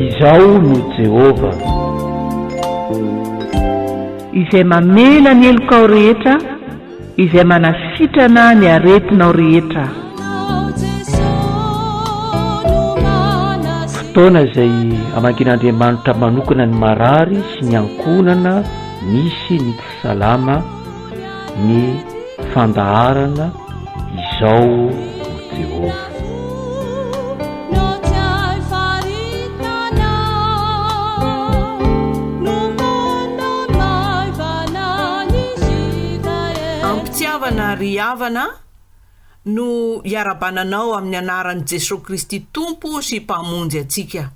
Izaho no Jehovah. Izay mamela ny helokao rehetra, Izay manasitrana ny aretinao rehetra. Fotoana izay hamangian'Andriamanitra manokana ny marary sy ny ankohonana misy ny tsy salama ny fandaharana Izao no Jehovah. Am-pitiavana ry havana no iarabana anao amin'ny anaran'i Jesoa Kristy Tompo sy Mpamonjy antsika.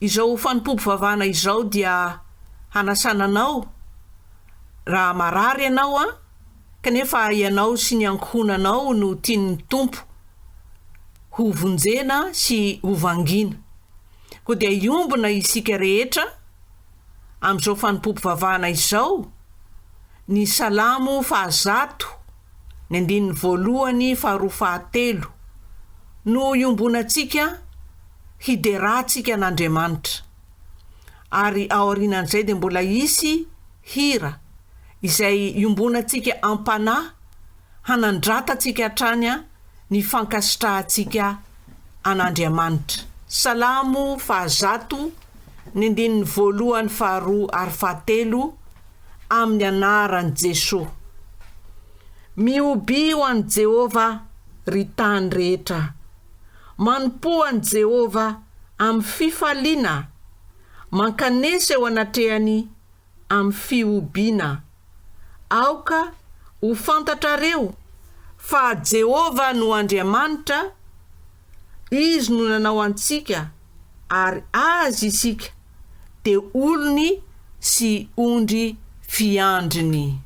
Izao fanompoam-pivavahana izao dia hanasana anao raha marary ianao an, kanefa ianao sy ny ankohonanao no tian'ny Tompo ho vonjena sy ho vangiana. Koa dia hiombona isika rehetra amin'izao fanompoam-pivavahana izao ny Salamo fahazato, ny andininy voalohany, faharoa, fahatelo, no iombonantsika hiderantsika an'Andriamanitra. Ary aorianan'izay dia mbola hisy hira izay iombonantsika am-panahy hanandratantsika hatrany ny fankasitrahantsika an'Andriamanitra. Salamo fahazato, ny andininy voalohany, faharoa ary fahatelo, amin'ny anaran'i Jesoa. Mihobia ho an'i Jehovah, ry tany rehetra. Manompoa an'i Jehovah amin'ny fifaliana, mankanesa eo anatrehany amin'ny fihobiana. Aoka ho fantatrareo fa Jehovah no Andriamanitra, Izy no nanao antsika ary Azy isika, dia olony sy ondry fiandriny.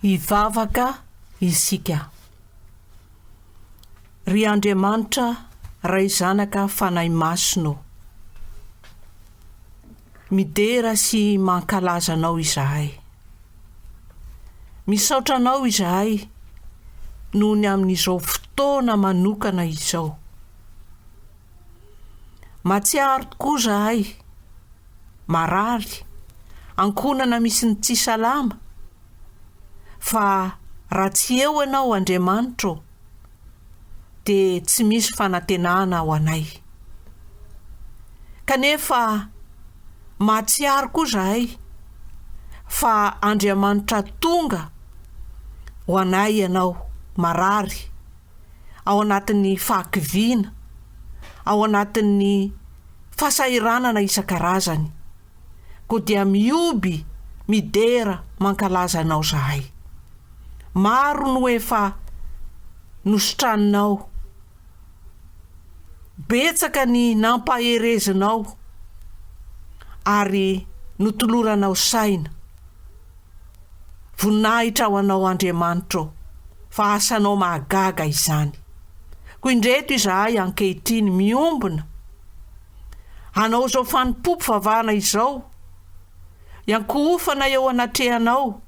Hivavaka isika. Ry Andriamanitra Ray Zanaka Fanahy Masina ô, midera sy mankalaza Anao izahay. Misaotra Anao izahay noho ny amin'izao fotoana manokana izao. Mahatsiaro tokoa izahay, marary, ankohonana misy ny tsy salama, fa raha tsy eo Ianao Andriamanitra ô, dia tsy misy fanantenana ho anay. Kanefa mahatsiaro koa izahay fa Andriamanitra tonga ho anay Ianao, marary, ao anatin'ny fahakiviana, ao anatin'ny fahasahiranana isan-karazany. Koa dia mihoby, midera, mankalaza Anao izahay. Maro no efa nositraninao. Betsaka ny nampaherezinao ary notoloranao saina. Voninahitra ho Anao Andriamanitra ô, fa asanao mahagaga izany. Koa indreto izahay ankehitriny miombona hanao izao fanompoam-pivavahana izao, iankohofana eo anatrehanao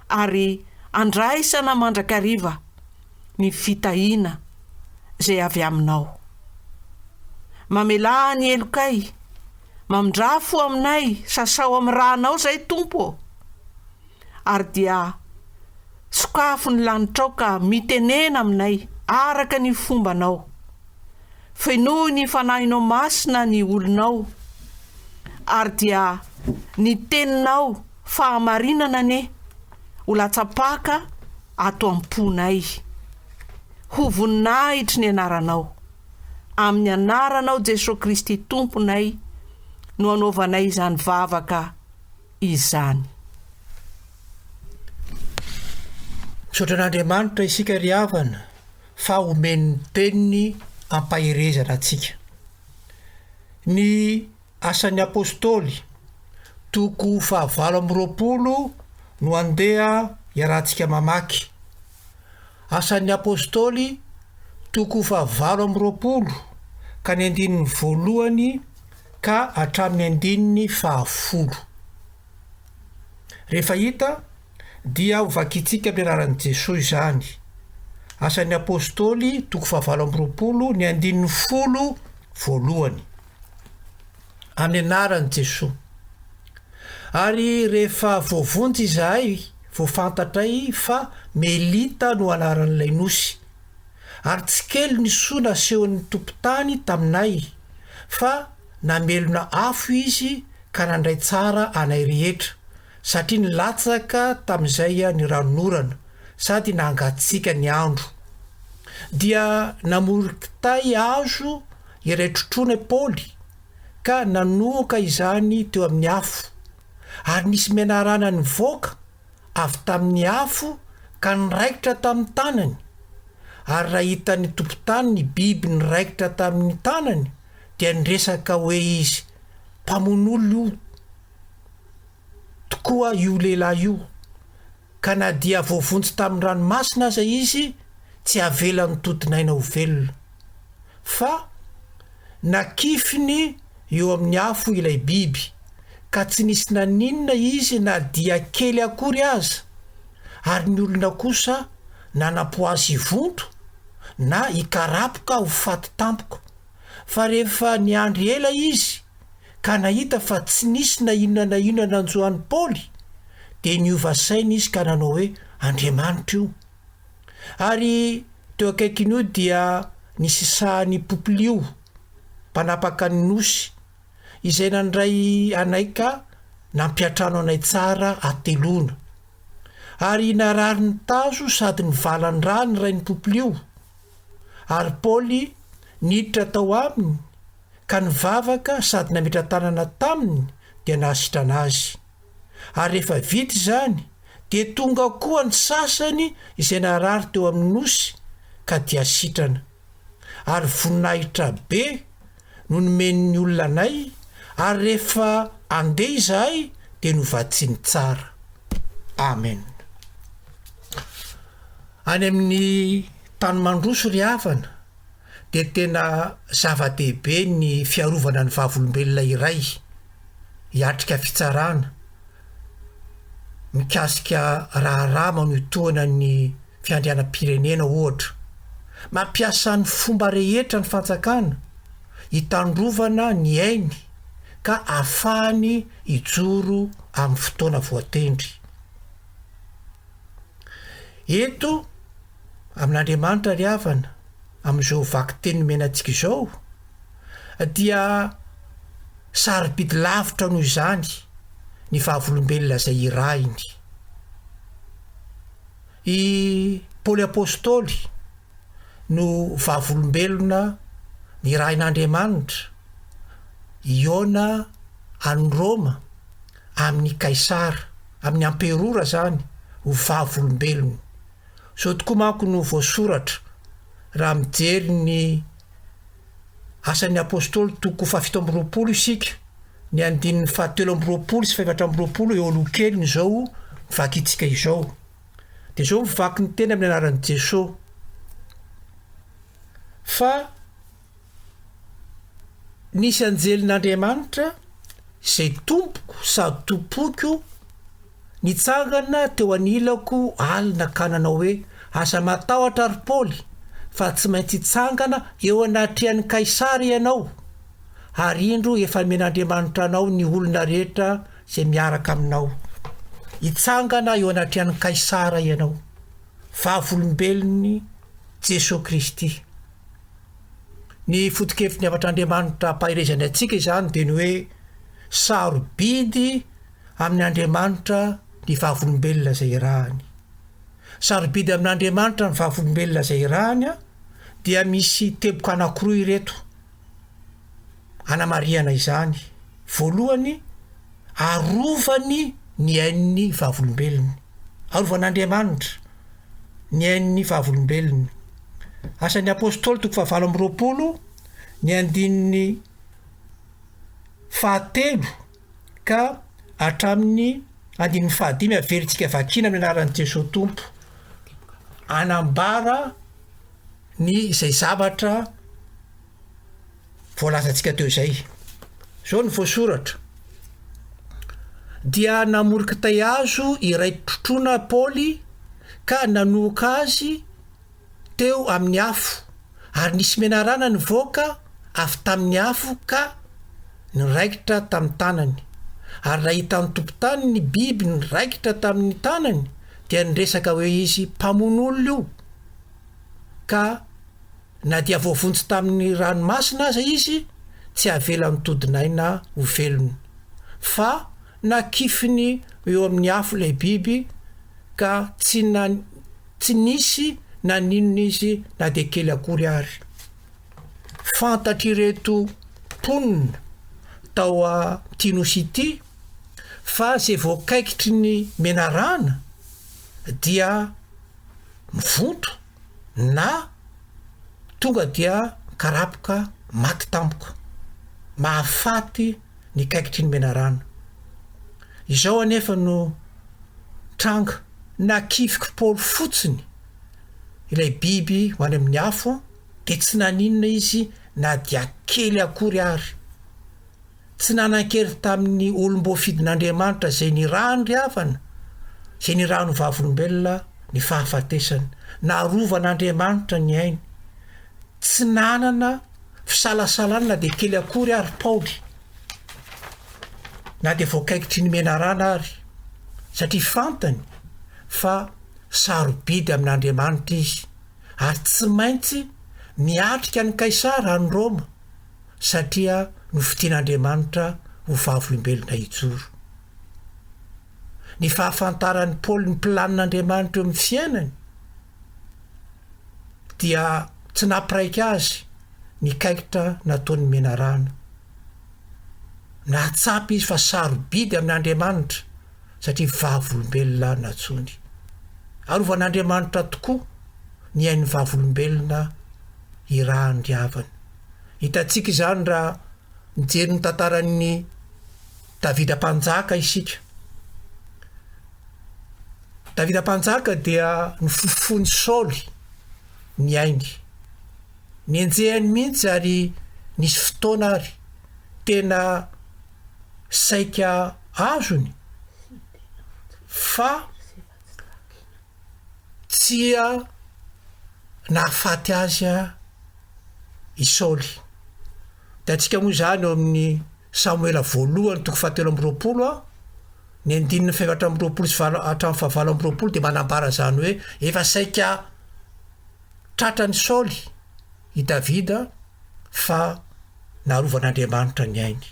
ary andraisana mandrakariva ny fitahiana izay avy aminao. Mamelà ny helokay, mamindrà fo aminay, sasao amin'ny rànao izay Tompo ô! Ary dia sokafo ny lanitrao ka mitenena aminay araka ny fombanao. Fenoy ny Fanahinao Masina ny olonao, ary dia ny Teninao fahamarinana anie ho latsa-paka ato am-ponay. Ho voninahitry ny Anaranao. Amin'ny Anaranao Jesoa Kristy Tomponay no anaovanay izany vavaka izany. Misaotra an'Andriamanitra isika ry havana fa omeny ny teniny ampaherezana antsika. Ny Asan'ny Apostoly, toko fahavalo amby 20 no andeha iarahantsika mamaky. Asan'ny Apostoly, toko fahavalo amby 20 ka ny andininy voalohany ka hatramin'ny andininy fahafolo. Rehefa hita dia ho vakintsika amin'ny anaran'i Jesoa izany. Asan'ny Apostoly, toko fahavalo amby 20, ny andininy folo voalohany. Amin'ny anaran'i Jesoa. Ary rehefa voavonjy izahay, vao fantatray fa Melita no anaran'ilay nosy. Ary tsy kely ny soa nasehon'ny tompon-tany taminay, fa namelona afo izy ka nandray tsara anay rehetra, satria nilatsaka tamin'izay ny ranonorana, sady nangatsiaka ny andro. Dia namory kitay hazo iray trotroana i Paoly, ka nanohoka izany teo amin'ny afo, ary nisy menarana nivoaka avy tamin'ny afo ka niraikitra tamin'ny tanany, ary raha hitan'ny tompon-tany ny biby niraikitra tamin'ny tanany, dia niresaka hoe izy, Mpamono olona io tokoa io lehilahy io, ka na dia voavonjy tamin'ny ranomasina aza izy, tsy havelan'ny todin'aina ho velona. Fa nakifiny eo amin'ny afo ilay biby, ka tsy nisy naninona izy na dia kely akory aza, ary ny olona kosa nanampo azy hivonto na hikarapoka ho faty tampoka. Fa rehefa niandry ela izy, ka nahita fa tsy nisy na inona na inona nanjo an'i Paoly, dia niova saina izy ka nanao hoe, Andriamanitra io. Ary teo akaikin'io dia nisy sahan'i Poplio, mpanapaka ny nosy, izay nandray anay ka nampiantrano anay tsara hateloana. Ary narary ny tazo sady nivalan-dra ny rain'i Poplio. Ary Paoly niditra tao aminy ka nivavaka sady nametra-tanana taminy dia nahasitrana azy. Ary rehefa vita izany, dia tonga koa ny sasany izay narary teo amin'ny nosy ka dia sitrana. Ary voninahitra be no nomen'ny olona anay, ary rehefa handeha izahay dia novatsiany tsara. Amen. Any amin'ny. tany mandroso ry havana dia tena zava-dehibe ny fiarovana ny vavolombelona iray hiatrika fitsarana mikasika raharaha manohitohana ny fiandrianam-pirenena ohatra. Mampiasa ny fomba rehetra ny fanjakana hitandrovana ny ainy ka ahafahany hijoro amin'ny fotoana voatendry. Eto amin'Andriamanitra ry havana, amin'izao vakiteny nomena antsika izao, dia sarobidy lavitra noho izany ny vavolombelona izay irahiny. I Paoly Apostoly no vavolombelona nirahin'Andriamanitra hihaona any Roma amin'i Kaisara, amin'ny amperora izany, ho vavolombelony. Izao tokoa manko no voasoratra raha mijery ny Asan'ny Apostoly toko fahafito amby roapolo isika, ny andininy fahatelo amby roapolo sy fahefatra amby roapolo eo aloha keliny izao vakintsika izao. Dia izao mivaky ny teny amin'ny anaran'i Jesoa. Fa Nisy anjelin'Andriamanitra, izay tompoko sady tompoiko, nitsangana teo anilako alina ka nanao hoe, Aza matahotra, ry Paoly, fa tsy maintsy hitsangana eo anatrehan'i Kaisara ianao, ary indro efa nomen'Andriamanitra anao ny olona rehetra izay miaraka aminao. Hitsangana eo anatrehan'i Kaisara ianao. Vavolombelon'i Jesoa Kristy. Ny foto-kevitry ny hafatr'Andriamanitra ampaherezany antsika izany dia ny hoe sarobidy amin' Andriamanitra ny vavolombelona izay irahany. Sarobidy amin'Andriamanitra ny vavolombelona izay irahany dia misy teboka anankiroa ireto anamarihana izany. Voalohany, arovany ny ain'ny vavolombelony. Arovan'Andriamanitra ny ain'ny vavolombelony. Asan'ny Apostoly toko fahavalo amby roapolo, ny andininy fahatelo ka hatramin'ny andininy fahadimy averintsika vakiana amin'ny anaran'i Jesoa Tompo. Anambara ny izay zavatra voalazantsika teo izay. Izao no voasoratra, Dia namory kitay hazo iray trotroana Paoly ka nanohoka azy teo amin'ny afo, ary nisy menarana nivoaka avy tamin'ny afo ka niraikitra tamin'ny tanany. Ary nahita ny tompon-tany ny biby niraikitra tamin'ny tanany, dia niresaka hoe izy, Mpamono olona io! Ka Na dia voavonjy tamin'ny ranomasina aza izy, tsy avelan'ny todin'aina ho velona, fa nakifiny eo amin'ny afo ilay biby ka tsy tsy nisy naninona izy na dia kely akory ary. Fantatr'ireto mponina tao amin'ity nosy ity fa izay voakaikitry ny menarana dia mivonto na tonga dia mikarapoka maty tampoka, mahafaty ny kaikitry ny menarana. Izao anefa no tranga, nakifik'i Paoly fotsiny ilay biby ho any amin'ny afo dia tsy naninona izy na dia kely akory ary. Tsy nanan-kery tamin'ny olom-boafidin'Andriamanitra izay nirahany ry havana, izay nirahany ho vavolombelona ny fahafatesany. Narovan'Andriamanitra ny ainy. Tsy nanana fisalasalana na dia kely akory ary Paoly, na dia voakaikitry ny menarana ary, satria fantany fa sarobidy amin'Andriamanitra izy, ary tsy maintsy miatrika an'i Kaisara any Roma. satria nofidin'Andriamanitra ho vavolombelona hijoro. Ny fahafantaran'i Paoly ny planin'Andriamanitra eo amin'ny fiainany dia tsy nampiraika azy ny kaikitra nataon'ny menarana. Nahatsapa izy fa sarobidy amin'Andriamanitra satria vavolombelona nantsoiny. Arovan'Andriamanitra tokoa ny ain'ny vavolombelona irahan'ny havany. Hitantsika izany raha mijery ny tantaran'i Davida Mpanjaka isika. Davida Mpanjaka dia nofofoin'i Saoly. ny ainy. Nenjehiny mihitsy ary nisy fotoana ary tena saika azony fa tsia nahafaty azy i Saoly. Hitantsika moa izany eo amin'ny Samoela voalohany toko fahatelo amby 20 a, ny andininy fahefatra amby 20 sy valo hatramin'ny fahavalo amby 20 dia manambara izany hoe efa saika tratran'i Saoly i Davida fa narovan'Andriamanitra ny ainy.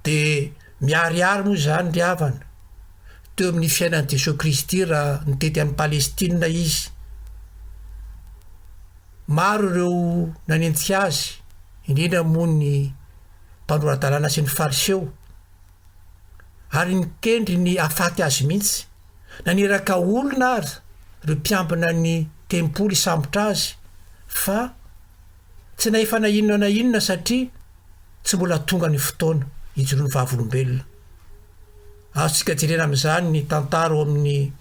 Dia miharihary moa izany ry havana, teo amin'ny fiainan'i Jesoa Kristy raha nitety an'i Palestina izy. Maro ireo nanenjika azy, indrindra moa ny mpanora-dalàna sy ny Fariseo, ary nikendry ny hahafaty azy mihitsy. Naniraka olona ary ireo mpiambina ny tempoly hisambotra azy, fa tsy nahefa na inona na inona satria tsy mbola tonga ny fotoana hijoroan'ny vavolombelona. Azontsika jerena amin'izany ny tantara ao amin'ny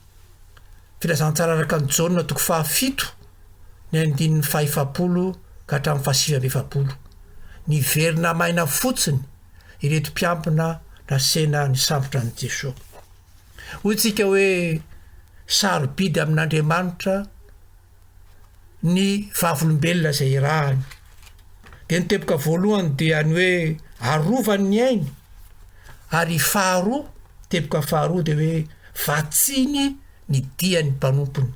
Filazantsara araka an'i Jaona toko fahafito, ny andininy fahefapolo ka hatramin'ny fahasivy amby efapolo. Niverina maina fotsiny ireto mpiambina nasena nisambotra an'i Jesoa. Hoy tsika hoe sarobidy amin'Andriamanitra ny vavolombelona izay irahany. Dia ny teboka voalohany dia ny hoe arovany ny ainy, ary faharoa, teboka faharoa dia hoe vatsiny ny dian'ny mpanompony.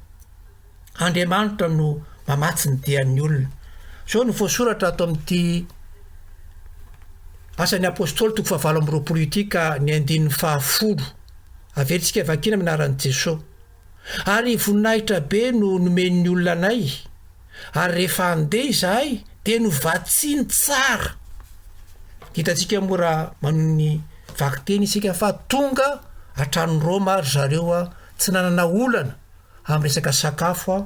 Andriamanitra no mamatsy ny dian'ny olona. Izao no voasoratra ato amin'ity Asan'ny Apostoly toko fahavalo amby 20 ity ka ny andininy fahafolo. Averintsika vakiana amin'ny anaran'i Jesoa. Ary voninahitra be no nomen'ny olona anay, ary rehefa handeha izahay dia novatsiany tsara. Hitantsika moa raha manohy ny vakiteny isika fa tonga hatrany Roma ry zareo tsy nanana olana amin'ny resaka sakafo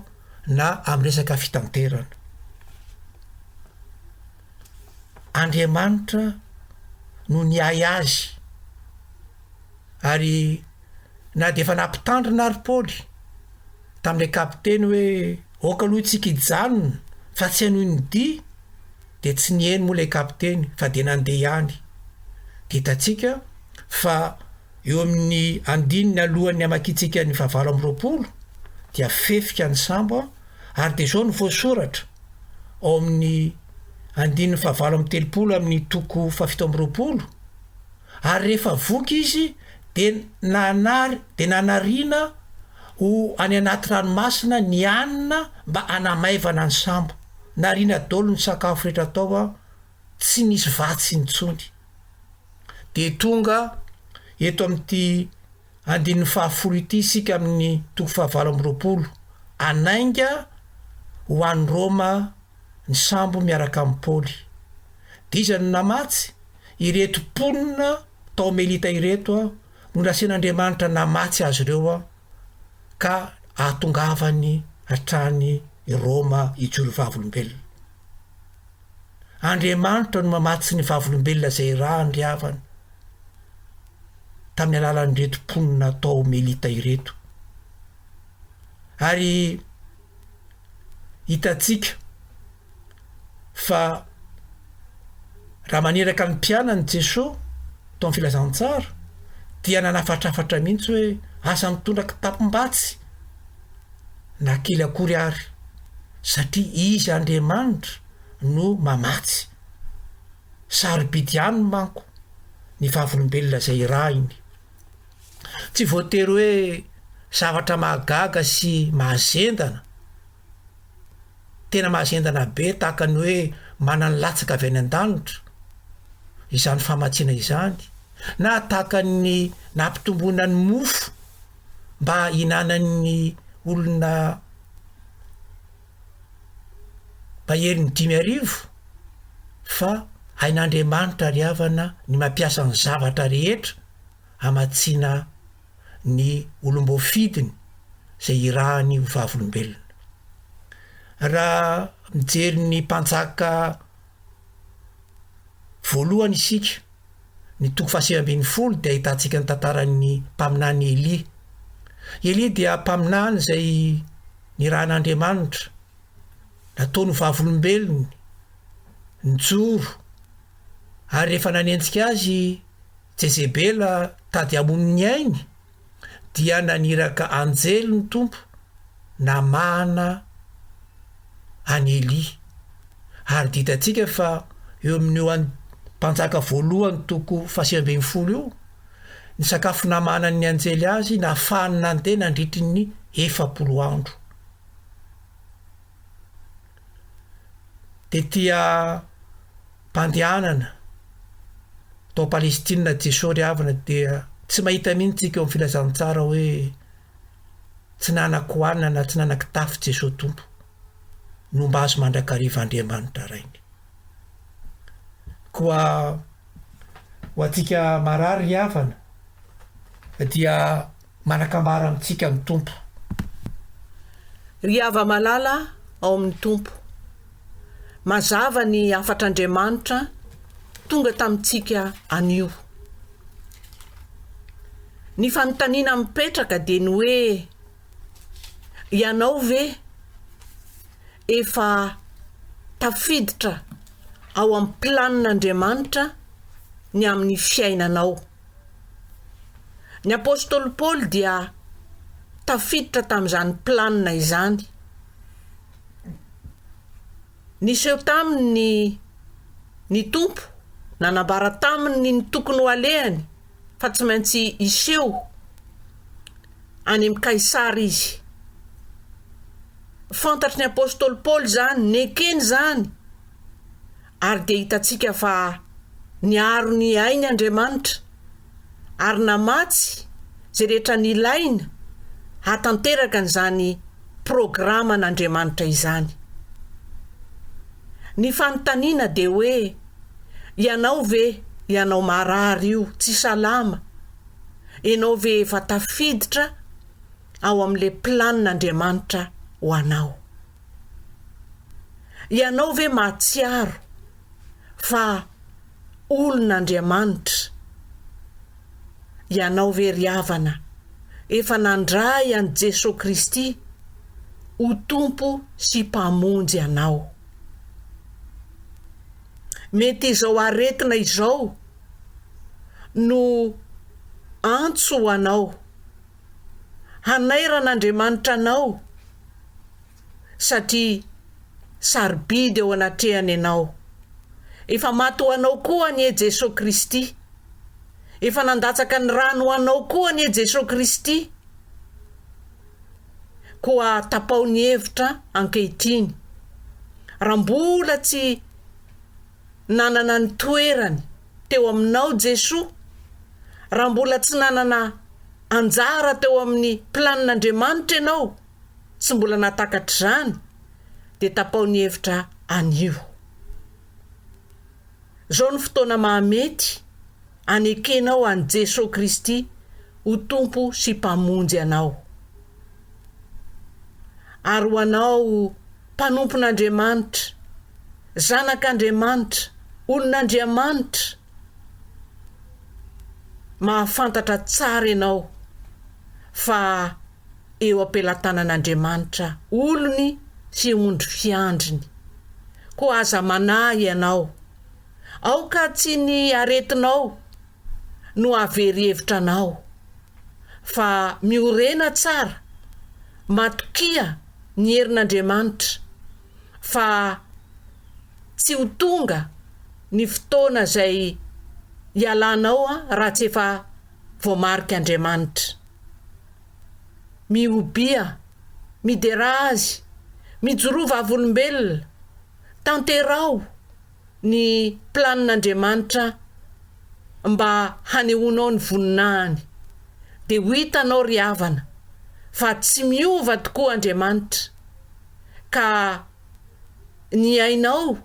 na amin'ny resaka fitanterana. Andriamanitra no niahy azy ary na dia efa nampitandrina ary Paoly tamin'ilay kapiteny hoe aoka aloha isika hijanona fa tsy hanohy ny dia dia tsy niheno moa ilay kapiteny fa dia nandeha ihany. Dia hitantsika fa Eo amin'ny andininy alohan'ny hamakiantsika ny fahavalo amby 20 dia fefika ny sambo ary dia izao no voasoratra ao amin'ny andininy fahavalo amby 30 amin'ny toko fahafito amby 20, Ary rehefa voky izy dia nanary dia nanariana ho any anaty ranomasina ny hanina mba hanamaivana ny sambo. Nariana daholo ny sakafo rehetra tao tsy nisy vatsy intsony. Dia tonga eto amin'ity andininy fahafolo ity isika amin'ny toko fahavalo amby 20. Hanainga ho any Roma ny sambo miaraka amin'i Paoly. Dia iza no namatsy? Ireto mponina tao Melita ireto no nasian'Andriamanitra namatsy azy ireo ka ahatongavany hatrany Roma hijoro vavolombelona. Andriamanitra no mamatsy ny vavolombelona izay irahany ry havana, tamin'ny alalan'ireto mponina tao Melita ireto. Ary hitantsika fa raha maniraka ny mpianany Jesoa tao amin'ny filazantsara dia nanafatrafatra mihitsy hoe aza mitondra kitapom-batsy na kely akory ary satria Izy Andriamanitra no mamatsy. Sarobidy aminy manko ny vavolombelona izay irahiny. Tsy voatery hoe zavatra mahagaga sy mahazendana, tena mahazendana be tahaka ny hoe mana nilatsaka avy any an-danitra izany famatsiana izany, na tahaka ny nampitomboana ny mofo mba hihinanan'ny olona maherin'ny 5000 fa hain'Andriamanitra ry havana ny mampiasa ny zavatra rehetra hamatsiana ny olom-boafidiny izay irahany ho vavolombelona. Raha mijery ny mpanjaka voalohany isika, ny toko fahasivy 19 dia ahitantsika ny tantaran'ny mpaminany Elia. Elia dia mpaminany izay nirahan'Andriamanitra. Nataony ho vavolombelony, nijoro, ary rehefa nanenjika azy Jezebela tady hamono ny ainy, dia naniraka anjely ny Tompo namahana an'i Elia. Ary dia hitantsika fa eo amin'io an Mpanjaka voalohany toko fahasivy ambin'ny folo io, ny sakafo namahanan'ny anjely azy nahafahany nandeha nandritry ny 40 andro. Tety am-pandehanana tao Palestina Jesoa ry havana dia tsy mahita mihitsy tsika eo amin'ny filazantsara hoe tsy nanan-kohanina na tsy nanan-kitafy Jesoa Tompo. Nomba azy mandrakariva Andriamanitra Rainy. Koa ho antsika marary ry havana dia Manan-kambara amintsika ny Tompo. Ry hava-malala ao amin'ny Tompo, mazava ny hafatr'Andriamanitra tonga tamintsika anio. Ny fanontaniana mipetraka dia ny hoe, ianao ve efa tafiditra ao amin'ny planin'Andriamanitra ny amin'ny fiainanao? Ny apostoly Paoly dia tafiditra tamin'izany planina izany. Niseho taminy ny ny Tompo, nanambara taminy ny tokony ho alehany fa tsy maintsy hiseho any amin'i Kaisara izy. Fantatry ny apostoly Paoly izany, nekeny izany. Ary dia hitantsika fa niaro ny ainy Andriamanitra ary namatsy izay rehetra nilaina hahatanteraka an'izany programan'Andriamanitra izany. Ny fanontaniana dia hoe, ianao ve, ianao marary io, tsy salama, ianao ve efa tafiditra ao amin'ilay planin'Andriamanitra ho anao? Ianao ve mahatsiaro fa olon'Andriamanitra? Ianao ve ry havana efa nandray an'i Jesoa Kristy ho Tompo sy Mpamonjy anao? Mety izao aretina izao no antso ho anao hanairan'Andriamanitra anao satria sarobidy eo anatrehany ianao. Efa maty ho anao koa anie Jesoa Kristy. Efa nandatsaka ny rany ho anao koa anie Jesoa Kristy. Koa tapaho ny hevitra ankehitriny. Raha mbola tsy nanana ny toerany teo aminao Jesoa, raha mbola tsy nanana anjara teo amin'ny planin'Andriamanitra ianao, tsy mbola nahatakatra izany, dia tapaho ny hevitra anio. Izao no fotoana mahamety anekenao an'i Jesoa Kristy ho Tompo sy Mpamonjy anao. Ary ho anao mpanompon'Andriamanitra, zanak'Andriamanitra, olon'Andriamanitra, mahafantatra tsara ianao fa eo am-pelatanan'Andriamanitra olony sy ondry fiandriny. Koa aza manahy ianao. Aoka tsy ny aretinao no hahavery hevitra anao, fa miorena tsara, matokia ny herin'Andriamanitra fa tsy ho tonga ny fotoana izay hialanao raha tsy efa voamarik'Andriamanitra. Mihobia, miderà Azy, mijoroa vavolombelona, tanteraho ny planin'Andriamanitra mba hanehoanao ny voninahiny, dia ho hitanao ry havana fa tsy miova tokoa Andriamanitra ka ny ainao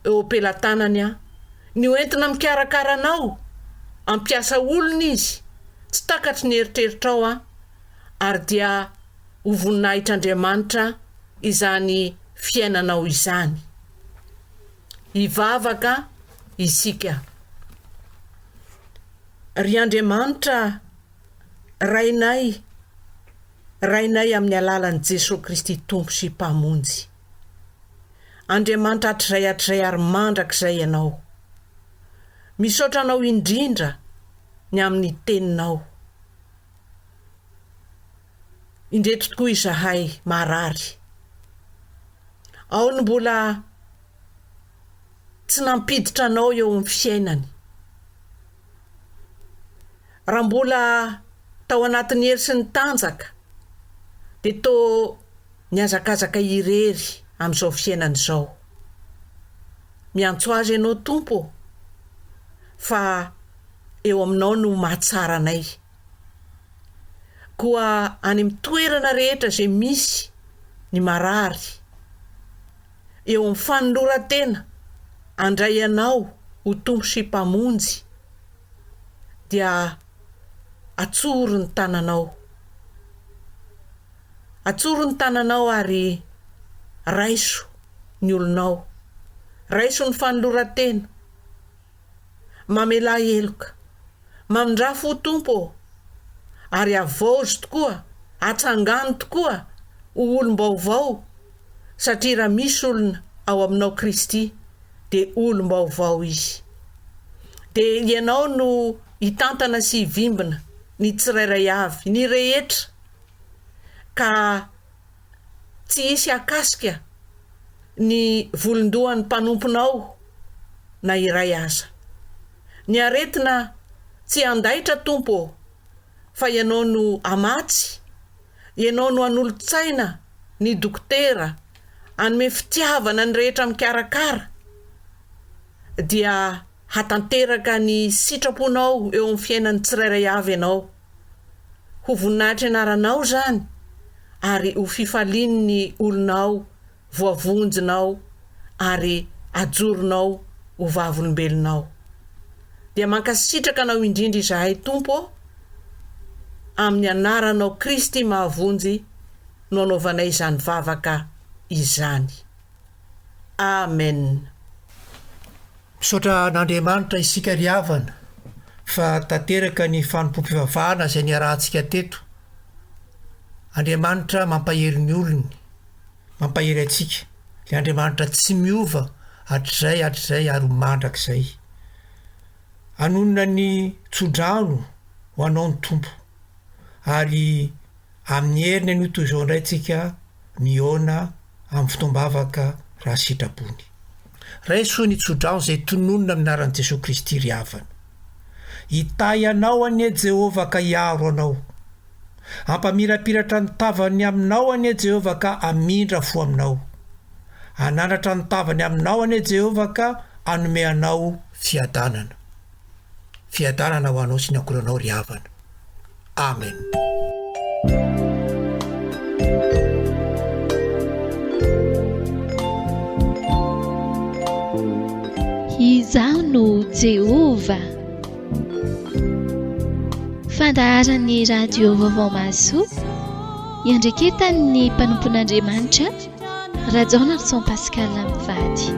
eo am-pelatanany an, ny ho entina mikarakara anao, hampiasa olona Izy, tsy takatry ny eritreritrao an, ary dia ho voninahitr'Andriamanitra izany fiainanao izany. Hivavaka isika. Ry Andriamanitra Rainay, Rainay amin'ny alalan'i Jesoa Kristy Tompo sy Mpamonjy. Andriamanitra hatrizay hatrizay ary mandrakizay Ianao. Misaotra Anao indrindra ny amin'ny Teninao. Indreto tokoa izahay marary. Ao ny mbola tsy nampiditra Anao eo amin'ny fiainany. Raha mbola tao anatin'ny hery sy ny tanjaka dia toa nihazakazaka irery amin'izao fiainana izao. Miantso azy Ianao Tompo ô, fa eo Aminao no mahatsara anay. Koa any amin'ny toerana rehetra izay misy ny marary, eo amin'ny fanoloran-tena handray Anao ho Tompo sy Mpamonjy, dia atsory ny tananao. Atsory ny tananao ary raiso ny olonao. Raiso ny fanoloran-tena. Mamelà heloka. Mamindrà fo Tompo ô! Ary havaozo tokoa, atsangano tokoa ho olom-baovao satria raha misy olona ao aminao Kristy dia olom-baovao izy. Dia ianao no hitantana sy hivimbina ny tsirairay avy, ny rehetra ka tsy hisy hakasika ny volon-dohan'ny mpanomponao na iray aza. Ny aretina tsy handaitra Tompo ô, fa Ianao no hamatsy, Ianao no hanolo-tsaina ny dokotera, hanome fitiavana ny rehetra mikarakara, dia hatanteraka ny sitraponao eo amin'ny fiainan'ny tsirairay avy Ianao. Ho voninahitry anaranao izany ary ho fifalian'ny olonao voavonjinao ary ajoronao ho vavolombelonao. Dia mankasitraka anao indrindra izahay Tompo ô, amin'ny anaranao Kristy mahavonjy no anaovanay izany vavaka izany. Amen. Misaotra an'Andriamanitra isika ry havana fa tanteraka ny fanompoam-pivavahana izay niarahantsika teto. Andriamanitra mampahery ny olony, mampahery antsika. Ilay Andriamanitra tsy miova hatrizay hatrizay ary ho mandrakizay. Hanonona ny tsodrano ho anao ny Tompo ary amin'ny heriny anio toy izao indray tsika mihaona amin'ny fotoam-bavaka raha sitrapony. Raiso ny tsodrano izay tononina amin'ny anaran'i Jesoa Kristy ry havana. Hitahy anao anie Jehovah ka hiaro anao. Hampamirapiratra ny tavany aminao anie Jehovah ka hamindra fo aminao. Hanandratra ny tavany aminao anie Jehovah ka hanome anao fiadanana. Fiadanana ho anao sy ny ankohonanao ry havana. Amen. Izaho no Jehovah. Fandaharan'ny Radio Vaovao Mahasoa, iandreketan'ny mpanompon'Andriamanitra, Rajaonarison Pascal mivady.